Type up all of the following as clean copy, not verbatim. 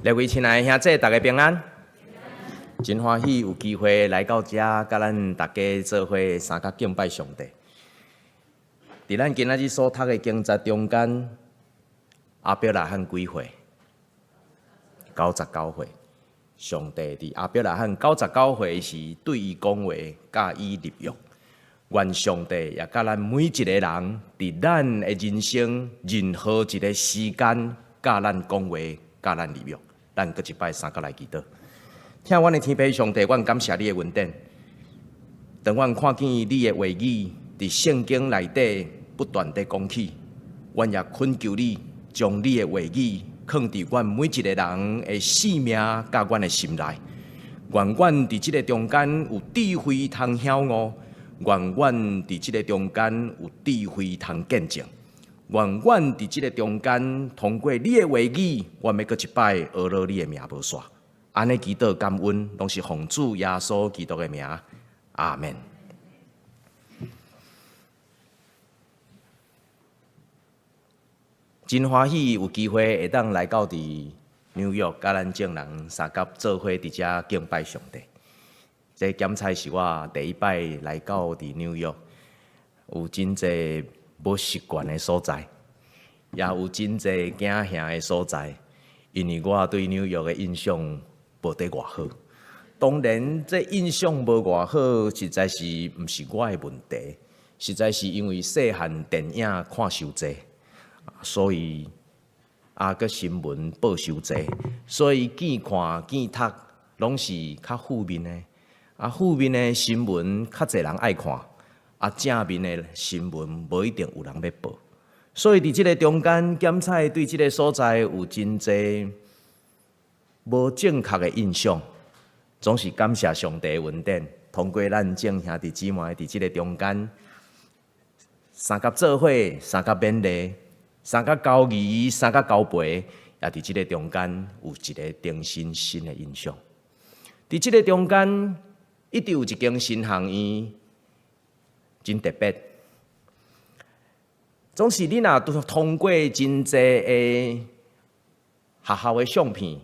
各位親愛的兄弟，大家平安。真歡喜有機會來到遮，佮咱大家做伙相佮敬拜上帝。佇咱今仔日所讀的經節中間，亞伯拉罕幾歲？九十九歲。上帝佇亞伯拉罕九十九歲時，對伊講話，佮伊立約。願上帝也佮咱每一個人，佇咱的人生任何一個時間，佮咱講話，佮咱立約。咱閣一擺相佮來祈禱。疼阮的天父上帝，阮感謝你的恩典。當阮看見你的話語佇聖經內底不斷地講起，阮也懇求你將你的話語囥佇阮每一個人的生命佮阮的心內。願阮佇這個中間有智慧通曉悟，願阮佇這個中間有智慧通見證。願阮佇這個中間通過你的話語，阮欲閣一擺學落你的名無煞。按呢祈禱感恩，攏是奉主耶穌基督的名，阿們。真歡喜有機會會當來到佇紐約，佮咱眾人相佮做伙佇遮敬拜上帝。這檢彩是我第一擺來到佇紐約，有真濟無習慣的所在，也有真濟驚嚇的所在，因為我對紐約的印象無佇偌好。當然，這印象無偌好，實在是毋是我的問題，實在是因為細漢電影看傷濟，所以啊，閣新聞報傷濟，所以見看見讀攏是較負面的。啊，負面的新聞較濟人愛看，啊，正面的新聞無一定有人欲報。所以佇這個中間，檢彩對這個所在有真濟無正確的印象。總是感謝上帝的恩典，通過咱眾兄弟姊妹佇這個中間，相佮做伙，相佮勉勵，相佮交誼，相佮交陪，也佇這個中間有一個重新新的印象。佇這個中間，一直有一間神學院，真特別。總是你若通過真濟的學校的相片，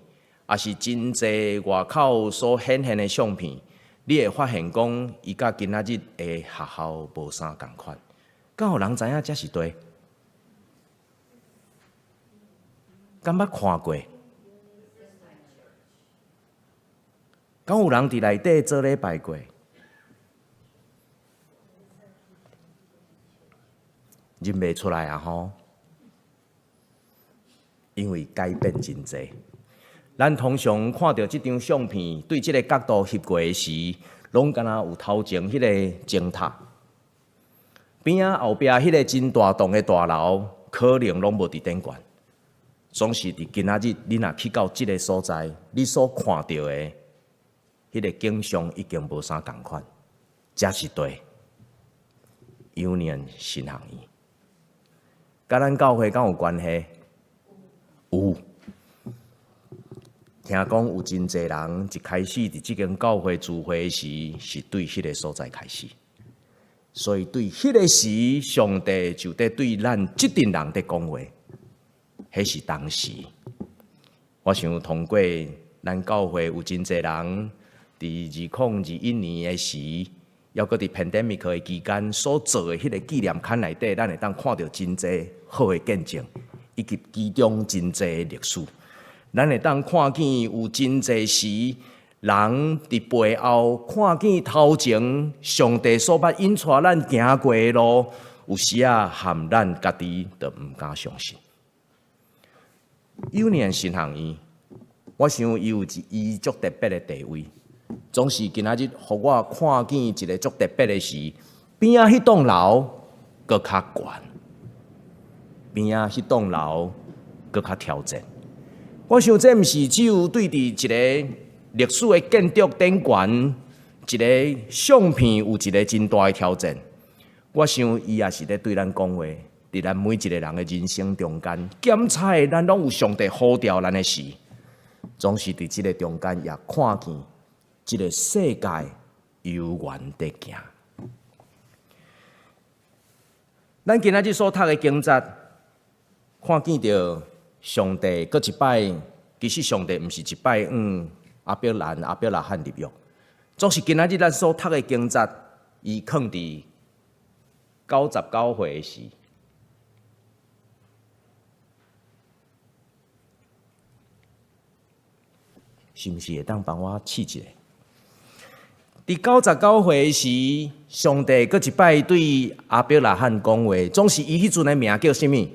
抑是真濟外口所顯現的相片，你會發現講，伊佮今仔日的學校無啥仝款。敢有人知影這是佗？敢捌看過？敢有人佇內底做禮拜過？認袂出來啊吼！因為改變真濟。咱通常看著這張相片，對這個角度翕過的時，攏敢若有頭前彼个鐘塔，邊仔後壁彼个真大棟的大樓，可能攏無佇頂懸。總是佇今仔日，你若去到這个所在，你所看著的彼个景象已經無啥仝款。這是佗？Union 神學院，佮咱教會敢有關係？有。聽講有真濟人一開始佇這間教會聚會時，是對彼个所在開始，所以對彼个時，上帝就佇對咱這陣人佇講話。彼是當時，我想通過咱教會有真濟人佇2021年的時，猶閣佇 pandemic 的期間所做的彼个紀念刊內底，咱會當看著真濟好的見證，以及其中真濟的歷史。咱會當看見有真濟時，人佇背後看見頭前上帝所捌引帶咱行過的路，有時仔含咱家己都毋敢相信。Union 神學院，我想伊有一伊足特別的地位，總是今仔日予我看見一个足特別的是，邊仔彼棟樓閣較懸，邊仔彼棟樓閣較挑戰。我想這毋是只有對佇一个歷史的建築頂懸，一个相片有一个真大的挑戰。我想伊也是咧對咱講話，佇咱每一个人的人生中間，檢彩咱攏有上帝呼召咱的時，總是佇這个中間也看見這个世界猶原佇行。咱今仔日所讀的經節，看見著上帝閣一擺其實上帝毋是一擺向亞伯蘭、亞伯拉罕立約，總是今仔日咱所讀的經節，伊囥佇99歲時，是毋是會當幫我試一下？佇99歲時，上帝閣一擺對亞伯拉罕講話，總是伊彼陣的名叫啥物？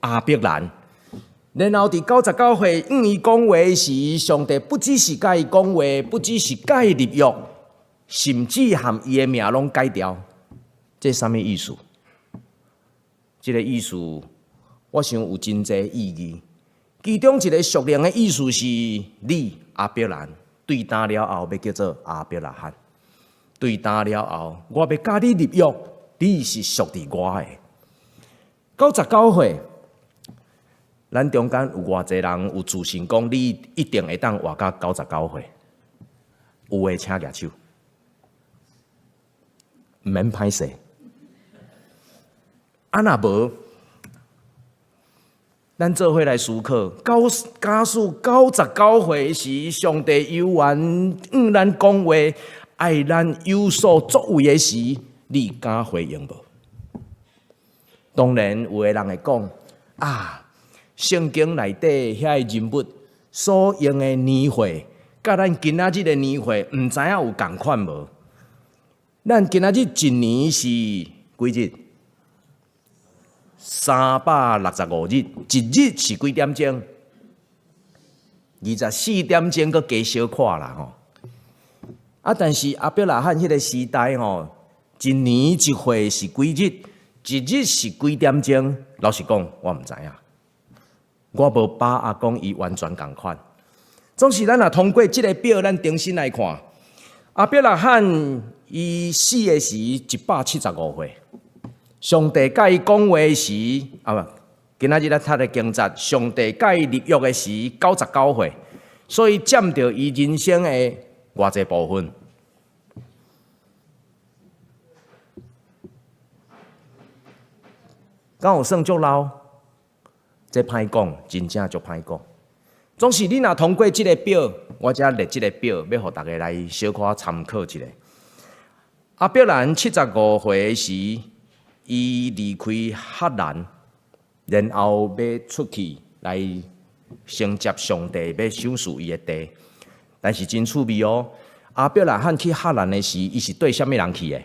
亞伯蘭。然後佇99歲向伊講話時，上帝不只是佮伊講話，不只是佮伊立約，甚至含伊的名攏改掉。這啥物意思？這個意思，我想有真濟意義。其中一個屬靈的意思是，你亞伯蘭對今了後欲叫做亞伯拉罕，對今了後，我欲佮你立約，你是屬佇我的。99歲，咱中間有偌濟人有自信講，你一定會當活到九十九歲？有的請舉手，毋免歹勢。啊，若無，咱做伙來思考，假使99歲時，上帝猶原向咱講話，愛咱有所作為的時，你敢回應無？當然，有的人會講啊，聖經內底遐个人物所用的年歲，佮咱今仔日的年歲，毋知影有仝款無？咱今仔日一年是幾日？365日，一日是幾點鐘？24點鐘，閣加小可啦吼。啊，但是亞伯拉罕彼個時代吼，一年一歲是幾日？一日是幾點鐘？老實講，我毋知影。我無把握講伊完全仝款。總是咱若通過這個表，咱重新來看，亞伯拉罕伊死的時175歲。上帝佮伊講話時，啊無，今仔日咱讀的經節，上帝佮伊立約的時九十九歲，所以佔著伊人生的偌濟部分？敢有算足老？這歹講，真正足歹講。總是你若通過這個表，我遮列這個表，欲予大家來小可參考一下。亞伯蘭75歲時，伊離開哈蘭，然後欲出去來承接上帝欲賞賜伊的地。但是真趣味哦，亞伯拉罕去哈蘭的時，伊是綴啥物人去的？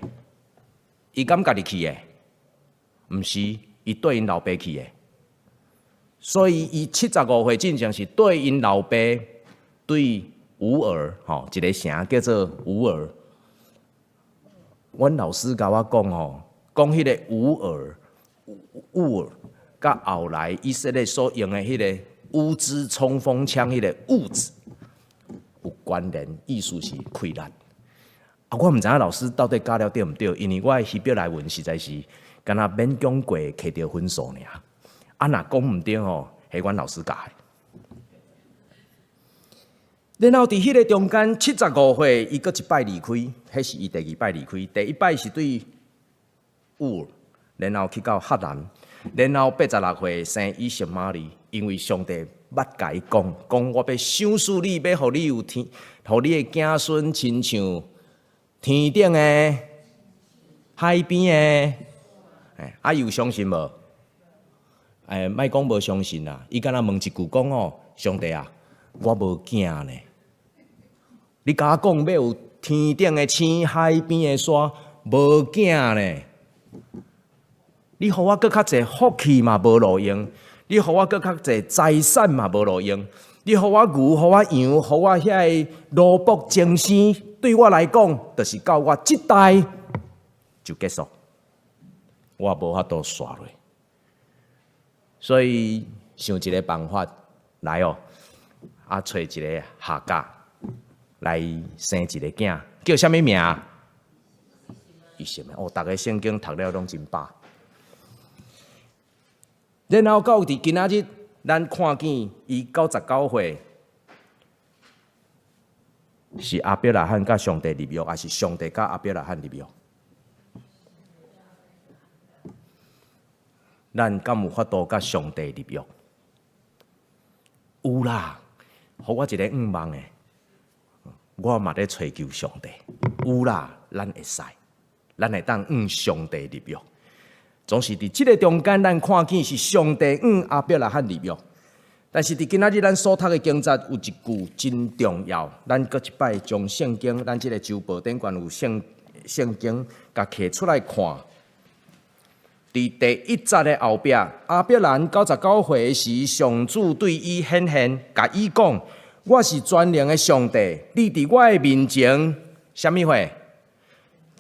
伊敢家己去的？毋是，伊綴𪜶老爸去的。所以伊75歲進前是綴𪜶老爸對烏爾吼一個城叫做烏爾。阮老師共我講吼，講彼個烏爾、烏爾，佮後來以色列所用的彼個烏茲衝鋒槍，彼個烏茲有關聯，意思是氣力。啊，我毋知影老師到底教了對毋對，因為我的希伯來文實在是敢若勉強過摕著分數爾。啊，若講毋對吼，彼阮老師教的。然後佇彼個中間，七十五歲，伊閣一擺離開，彼是伊第二擺離開。第一擺是對烏爾，然後去到哈蘭，然後86歲生以實瑪利，因為上帝捌共伊講，講我欲賞賜你，欲予你有天，予你的子孫親像天頂的、海邊的。啊，伊有相信無？莫講無相信啦，伊敢若問一句講哦，上帝啊，我無囝呢。你共我講欲有天頂的星、海邊的沙，無囝呢？你予我閣較濟福氣嘛無路用，你予我閣較濟財產嘛無路用，你予我牛，予我羊，予我遐个奴僕終生，對我來講，就是到我這代就結束，我無法度紲落。所以想一個辦法來哦，啊，揣一個夏甲來生一個囝，叫啥物名？伊什麼？哦，逐家聖經讀了攏真飽。然後到佇今仔日，咱看見伊九十九歲，是亞伯拉罕佮上帝立約，抑是上帝佮亞伯拉罕立約？咱敢有法度佮上帝立約？有啦，予我一个願望的，我嘛咧揣求上帝。有啦，咱會使，咱會當向上帝立約。總是佇這个中間，咱看見是上帝向亞伯拉罕立約。但是佇今仔日咱所讀的經節有一句真重要，咱閣一擺將聖經，咱這个週報頂懸有聖經，共摕出來看。佇第一節的後壁，亞伯蘭99歲時，上主對伊顯現，共伊講：我是全能的上帝，你佇我的面前，啥物貨？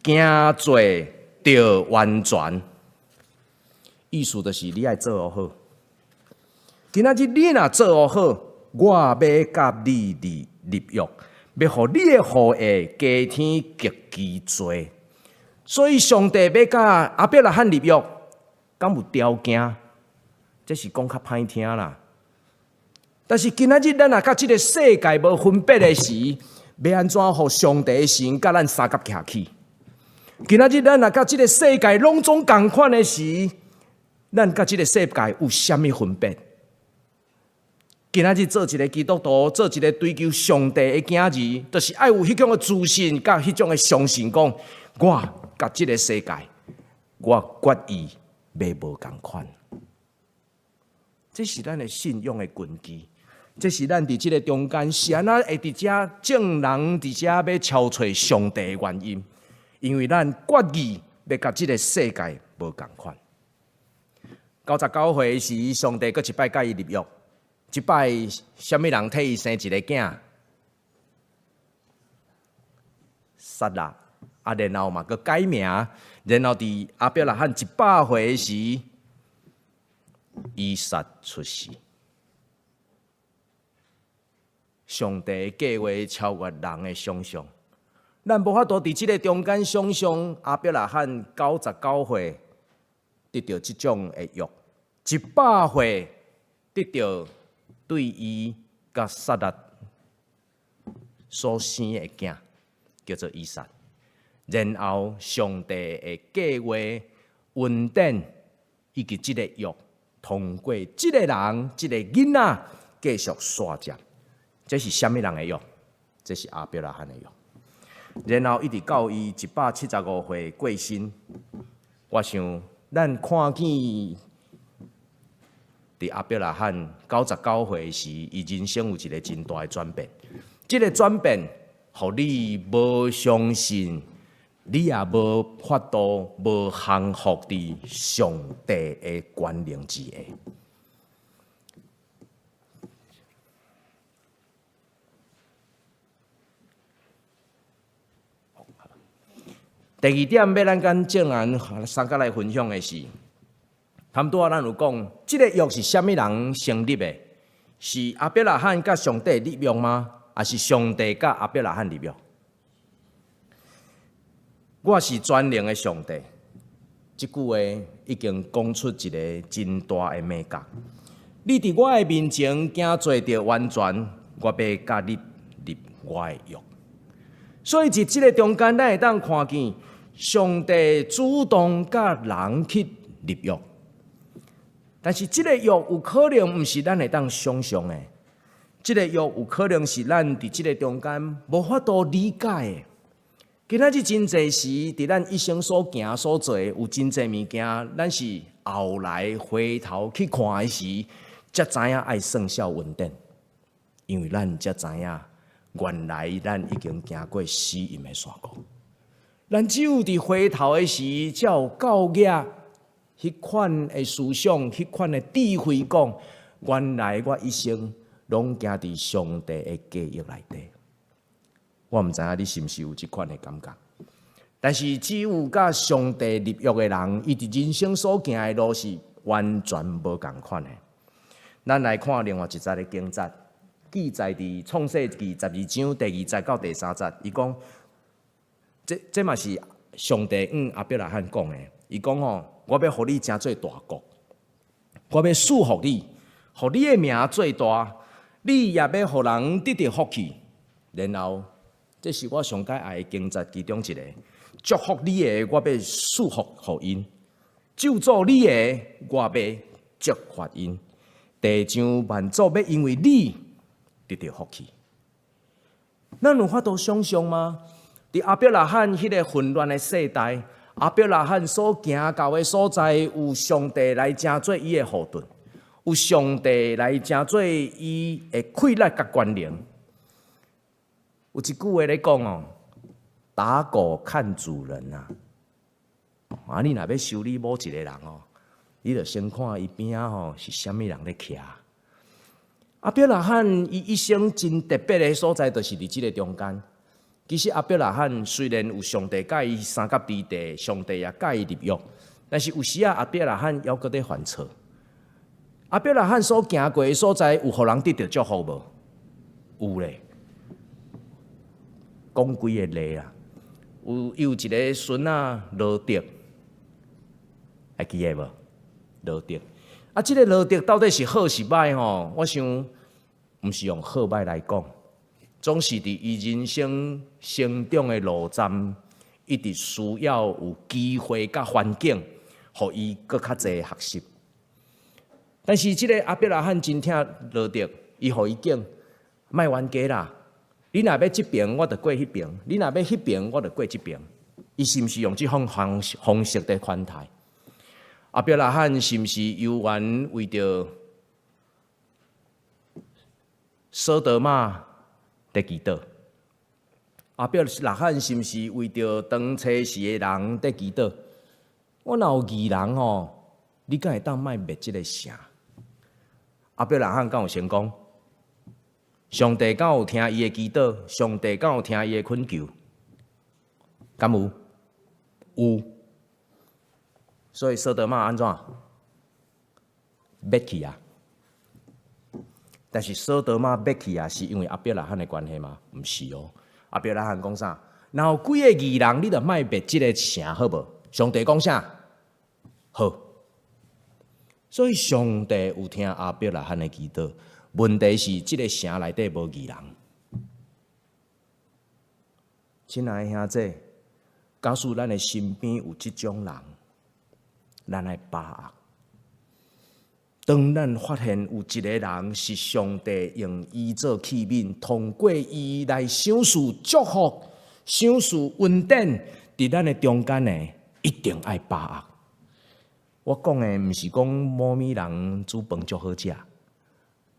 行做著完全。意思就是你愛做予好。今仔日你若做予好，我欲佮你立約，欲予你的後裔加添極其濟。所以上帝欲佮亞伯拉罕立約，敢有條件？這是講較歹聽啦。但是今仔日咱若佮這个世界無分別的時，欲按怎予上帝的神佮咱相佮徛起？今仔日咱若佮這个世界攏總仝款的時，咱佮這个世界有啥物分別？今仔日做一个基督徒，做一个追求上帝的囝兒，就是愛有彼種的自信，佮彼種的相信，講我佮這个世界，我決意欲無仝款。這是咱的信仰的根基，這是咱佇這个中間是按怎會佇遮眾人佇遮欲朝揣上帝的原因，因為咱決意欲佮這个世界無仝款。99歲時，上帝閣一擺佮伊立約。這擺啥物人替伊生一个囝？撒拉啊，然後嘛閣改名，然後佇亞伯拉罕100歲時，以撒出世。上帝計劃超越人的想象，咱無法度佇這个中間想象亞伯拉罕99歲得著這種的約，100歲得著對伊佮撒拉所生的囝叫做以撒，然後上帝的計劃、恩典以及這个約，通過這个人、這个囡仔繼續續接。這是啥物人的約？這是亞伯拉罕的約。然後一直到伊175歲過身，我想咱看見。佇亞伯拉罕99歲時，伊人生有一个真大的轉變。這个轉變，予你無相信，你也無法度無降服佇上帝的權能之下。第二點，欲咱佮眾人相佮來分享的是。拄拄仔咱有講，這个約是啥物人成立的？是亞伯拉罕佮上帝立約嗎？抑是上帝佮亞伯拉罕立約？我是全能的上帝，這句話已經講出一个真大的秘訣。你佇我的面前行做著完全，我欲佮你立我的約。所以佇這个中間，咱會當看見上帝主動佮人去立約。但是這个約有可能毋是咱會當想象的，這个約有可能是咱佇這个中間無法度理解的。今仔日真濟時，佇咱一生所行所做的有真濟物件，咱是後來回頭去看的時，才知影愛算數恩典，因為咱才知影原來咱已經行過死蔭的山谷。咱只有佇回頭的時，才有夠額。彼款的思想，彼款的智慧，講原來我一生攏行佇上帝的計劃內底。我毋知影你是毋是有這款的感覺，但是只有佮上帝立約的人，伊佇人生所行的路是完全無仝款的。咱來看另外一節的經節，記載佇創世記12章第二節到第三節，伊講，這嘛是上帝向亞伯拉罕講的，伊講吼。我欲予你成做大國，我欲賜福你，予你的名做大，你也欲予人得著福氣。然後，這是我上蓋愛的經節其中一个，祝福你的，我欲賜福予𪜶；咒詛你的，我欲責罰𪜶。地上萬族欲因為你得著福氣。咱有法度想像嗎？佇亞伯拉罕彼个混亂的世代，亞伯拉罕所行到的所在，有上帝來成做伊的後盾，有上帝來成做伊的氣力佮權能。有一句話咧講哦，打狗看主人啊！啊，你若欲修理某一个人哦，你著先看伊邊仔吼是啥物人咧徛。亞伯拉罕伊一生真特別的所在，就是佇這个中間。其實亞伯拉罕雖然有上帝佮伊相佮佇地，上帝也佮伊立約，但是有時仔亞伯拉罕猶閣咧犯錯。亞伯拉罕所行過的所在，有予人得著祝福無？有咧。講幾個例啊，有伊有一个孫仔羅得，還記得無？羅得啊，這个羅得到底是好是䆀吼？我想毋是用好䆀來講，總是佇伊人生成長的路站，一直需要有機會佮環境，予伊閣較濟學習。但是這个亞伯拉罕真疼羅得，伊予伊揀，莫冤家啦。你若欲這邊，我就過彼邊；你若欲彼邊，我就過這邊。伊是毋是用這種方式佇款待？亞伯拉罕是毋是猶原為著所多瑪佇祈禱？亞伯拉罕是毋是為著當初時的人佇祈禱？我若有義人吼，你敢會當莫滅這个城？亞伯拉罕敢有成功？上帝敢有聽伊的祈禱？上帝敢有聽伊的懇求？敢有？有。所以所多瑪按怎？滅去啊！但是所多瑪滅去啊，是因為亞伯拉罕的關係嗎？毋是哦。亞伯拉罕講啥？若有幾个義人，你就莫滅這个城，好無？上帝講啥？好。所以上帝有聽亞伯拉罕的祈禱，問題是這个城內底無義人。親愛的兄弟，假使咱的身邊有這種人，咱愛把握。當咱發現有一个人是上帝用伊做器皿，通過伊來賞賜祝福、賞賜恩典，佇咱的中間的，一定愛把握。我講的毋是講某物人煮飯足好食，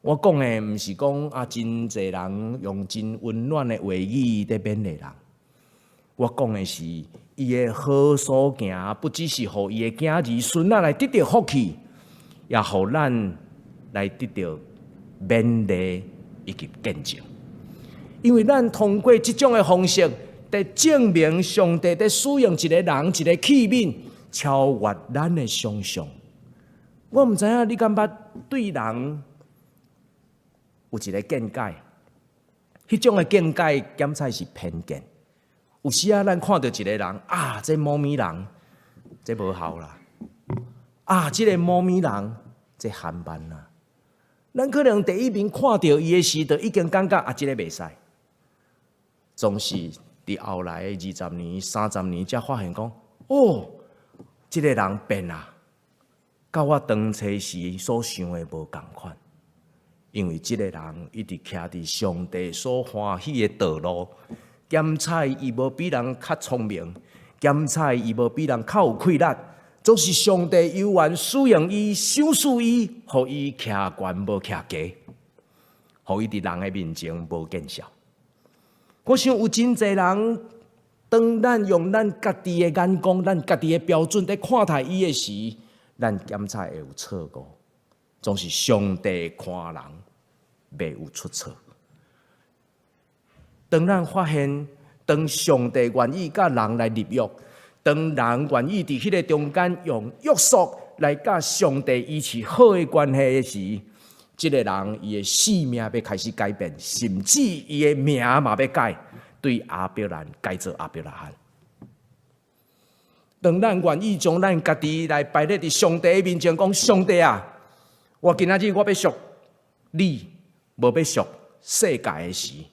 我講的毋是講啊，真濟人用真溫暖的話語佇勉勵人。我講的是伊的好所行，不只是予伊的囝兒孫仔來得著福氣，也予咱來得著勉勵以及見證。因為咱通過這種的方式，佇證明上帝佇使用一个人、一个器皿，超越咱的想象。我毋知影你敢捌對人有一个見解，彼種的見解檢採是偏見。有時仔咱看著一个人啊，這某物人，這無效啦。啊，這个某物人，這憨慢啦。咱可能第一面看著伊的時，就已經感覺啊，這个袂使。總是佇後來20年、30年，才發現講，哦，這个人變啊，佮我當初時所想的無仝款。因為這个人一直徛佇上帝所歡喜的道路，檢採伊無比人較聰明，檢採伊無比人較有氣力，總是上帝猶原使用伊、賞賜伊，予伊徛懸無徛低，予伊佇人的面前無見笑。我想有真濟人，當咱用咱家己的眼光、咱家己的標準佇看待伊的時，咱檢採會有錯誤。總是上帝看人，袂有出錯。當咱發現，當上帝願意佮人來立約，當人願意佇彼个中間用約束來佮上帝維持好的關係的時，這个人伊的性命欲開始改變，甚至伊的名嘛欲改，對亞伯蘭改做亞伯拉罕。當咱願意將咱家己來擺佇上帝面前，講上帝啊，我今仔日我欲屬你，無欲屬世界的時，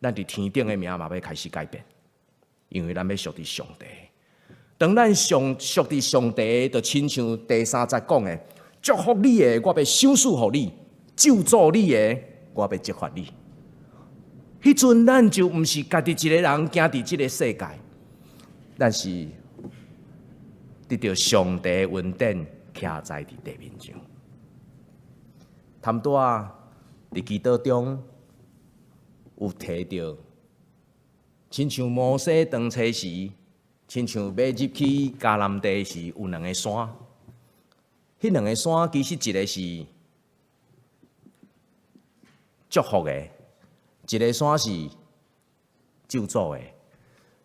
咱佇天頂的名嘛欲開始改變，因為咱欲屬佇上帝。當咱上屬佇上帝，就親像第三節講的，祝福你的，我欲賞賜予你；咒詛你的，我欲責罰你。彼陣咱就毋是家己一個人行佇這个世界，咱是得著上帝的恩典，徛在佇地面上。頭拄仔佇祈禱中有提著，親像摩西當初時，親像欲入去迦南地時，有兩个山。彼兩个山其實一个是祝福的，一个山是咒詛的。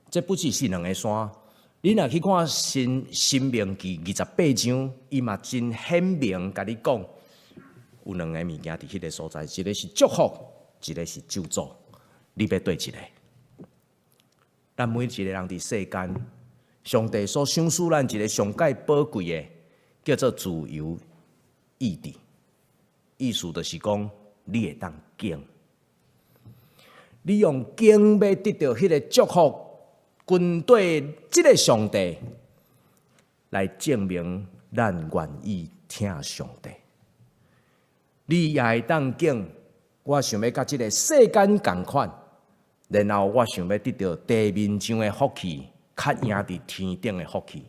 這不只是兩个山，你若去看申命記28章，伊嘛真顯明共你講，有兩个物件佇彼个所在，一个是祝福，一个是咒詛。你欲佗一个？咱每一个人佇世間，上帝所賞賜咱一个上蓋寶貴的，叫做自由意志。意思就是講，你會當揀，你用揀欲得著彼个祝福，跟綴這个上帝，來證明咱願意聽上帝。你也會當揀，我想欲佮這个世間仝款，然後我想欲得著地面上的福氣，較贏佇天頂的福氣，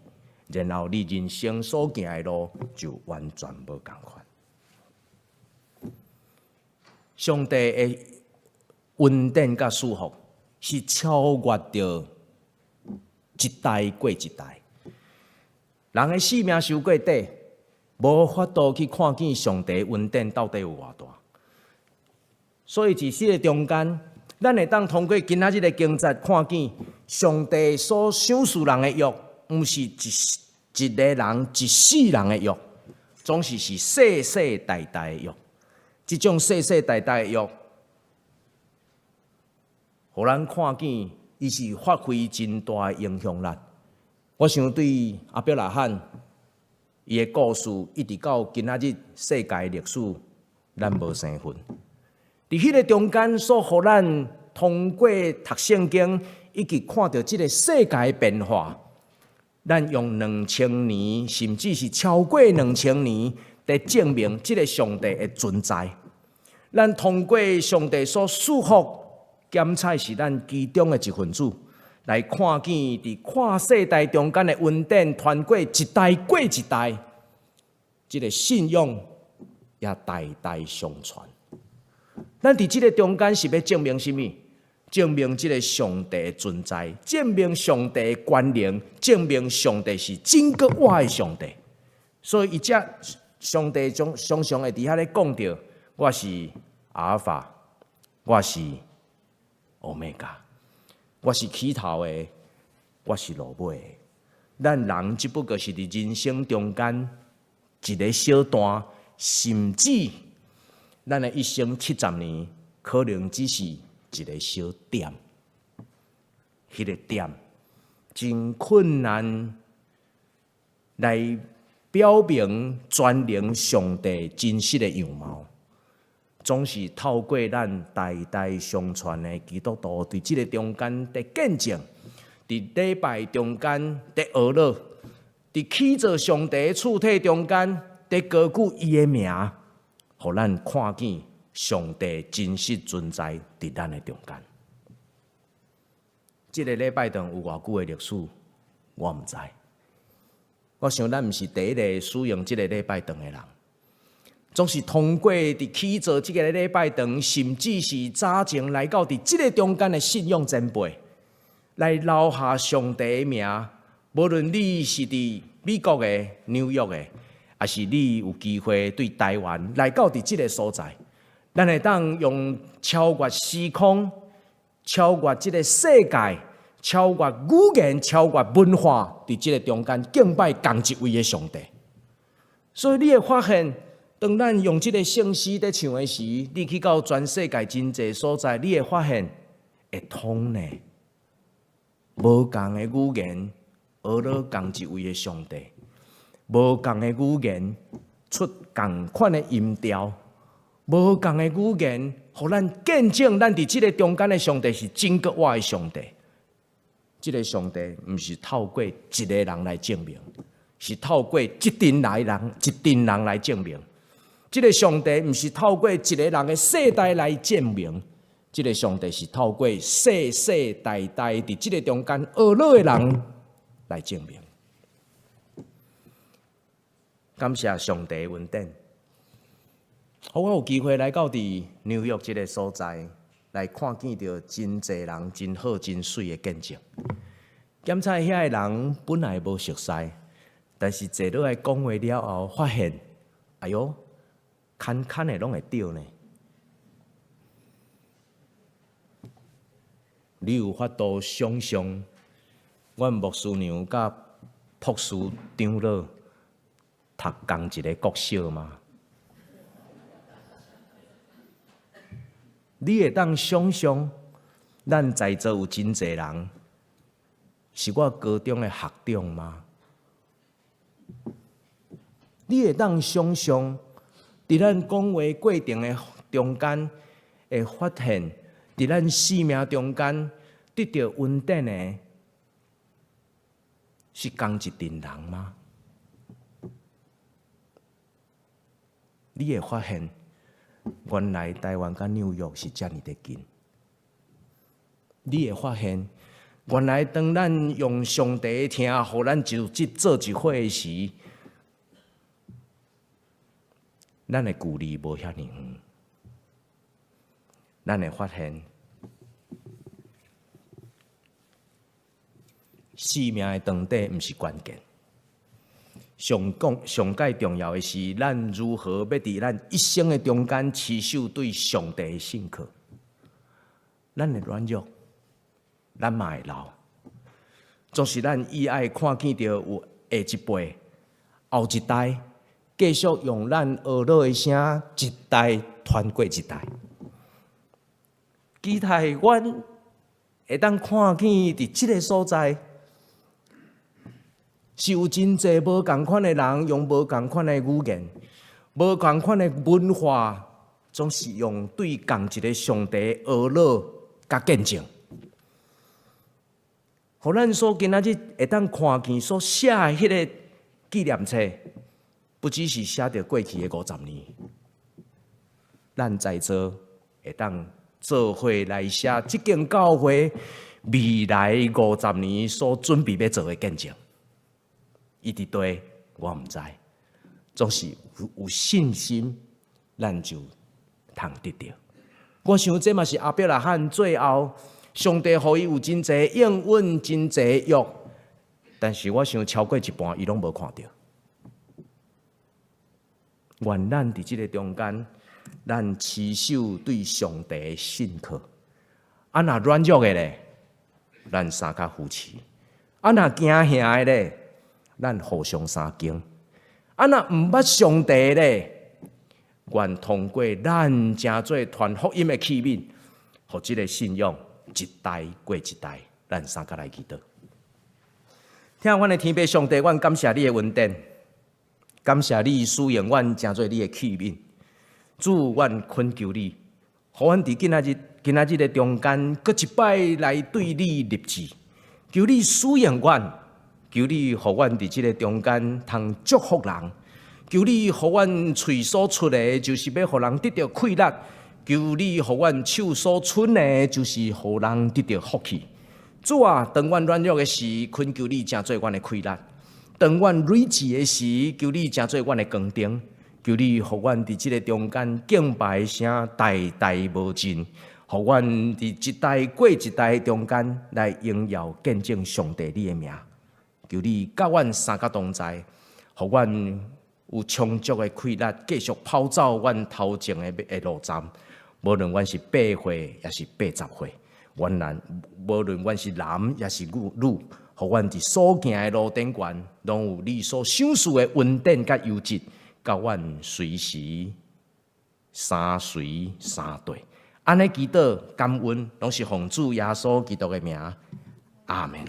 然後你人生所行的路就完全無仝款。上帝的恩典佮賜福是超越著一代過一代。人的性命傷過短，無法度去看見上帝恩典到底有偌大。所以佇這个中間，咱會當通過今仔日的經節看見上帝所賞賜人的約，毋是一一个人一世人的約，總是世世代代的約。這種世世代代的約，予咱看見，伊是發揮真大的影響力。我想對亞伯拉罕伊的故事，一直到今仔日世界歷史，咱無生分。佇彼个中間，所予咱通過讀聖經，以及看著這个世界的變化，咱用2000年，甚至是超過兩千年，來證明這个上帝的存在。咱通過上帝所賜福，檢採是咱其中的一份子，來看見佇跨世代中間的恩典，傳過一代過一代，這个信仰也代代相傳。咱佇這个中間是欲證明啥物？證明這个上帝的存在，證明上帝的權能，證明上帝是真閣活的上帝。所以伊才上帝總常常會佇遐咧講著，我是阿爾法，我是歐米伽，我是起頭的，我是落尾的。咱人只不過是佇人生中間一个小段，甚至咱的一生70年，可能只是一个小點。彼个點真困難來表明全能上帝真實的樣貌，總是透過咱代代相傳的基督徒，佇這个中間佇見證，佇禮拜中間佇學樂，佇起造上帝的厝體中間佇高舉伊的名，予咱看見上帝真實存在佇咱的中間。這个禮拜堂有偌久的歷史，我毋知。我想咱毋是第一个使用這个禮拜堂的人，總是通過佇起造這个禮拜堂，甚至是早前來到佇這个中間的信仰前輩，來留下上帝的名。無論你是佇美國的紐約的，抑是你有機會對台灣來到佇這个所在，咱會當用超越時空、超越這个世界、超越語言、超越文化，佇這个中間敬拜仝一位的上帝。所以你會發現，當咱用這个聖詩佇唱的時，你去到全世界真濟所在，你會發現會通呢。無仝的語言，學了仝一位的上帝；無仝的語言，出仝款的音調；無仝的語言，予咱見證咱佇這个中間的上帝是真閣活的上帝。這个上帝毋是透過一个人來證明，是透過一陣來人，一陣人來證明。這个上帝毋是透過一个人的世代來證明，這个上帝是透過世世代代佇這个中間學老的人來證明。感謝上帝恩典，予我有機會來到佇紐約這个所在，來看見著真濟人真好真媠的見證。檢採遐个人本來無熟似，但是坐落來講話了後，發現，哎喲，牽牽的攏會對呢。你有法度想像，阮牧師娘佮博士長老讀仝一个國小嗎？你會當想像，咱在座有真濟人是我高中的學長嗎？你會當想像，佇咱講話過程的中間，會發現，佇咱生命中間得著恩典的，是仝一陣人嗎？你會發現，原來台灣佮紐約是遮爾的近。你會發現，原來當咱用上帝的疼，予咱就這做一伙時，咱的距離無遐爾遠。咱會發現，生命的長短毋是關鍵。上講上蓋重要的是，咱如何欲佇咱一生的中間持守對上帝的信靠。咱會軟弱，咱嘛會老，總是咱意愛看見著有下一輩、後一代，繼續用咱學老的聲，一代傳過一代。期待阮會當看見佇這个所在，是有真濟無仝款的人，用無仝款的語言、無仝款的文化，總是用對仝一个上帝學老佮見證。予咱所今仔日會當看見所寫的彼个紀念冊，不只是寫著過去的50年，咱在座會當做伙來寫這間教會未來50年所準備欲做的見證。伊佇佗，我毋知，總是有信心，咱就通得著。我想這嘛是亞伯拉罕最後，上帝予伊有真濟應允，真濟約，但是我想超過一半，伊攏無看著。願咱佇這个中間，咱持守對上帝的信靠。啊，若軟弱的咧，咱相佮扶持；啊，若驚嚇的咧，咱互相相敬。啊，若毋捌上帝咧，願通過咱成做傳福音的器皿，予這个信仰一代過一代，咱相佮來祈禱。疼阮的天父上帝，阮感謝你的恩典，感謝你使用阮成做你的器皿。主，阮懇求你，予阮佇今仔日的中間，閣一擺來對你立志，求你使用阮，求你予阮佇這个中間通祝福人，求你予阮喙所出的，就是欲予人得著氣力；求你予阮手所伸的，就是予人得著福氣。主啊，當阮軟弱的時，懇求你成做阮的氣力；當阮睿智的時，求你成做阮的光燈。求你予阮佇這个中間敬拜聲代代無盡，予阮佇一代過一代中間來榮耀見證上帝你的名。求你佮阮三佮同在，予阮有充足的氣力，繼續跑走阮頭前的路站。無論阮是8歲，抑是80歲，阮難，無論阮是男抑是女，予阮佇所行的路頂懸，攏有你所賞賜的恩典佮優質，佮阮隨時相隨相綴。按呢祈禱感恩，攏是奉主耶穌基督的名，阿們。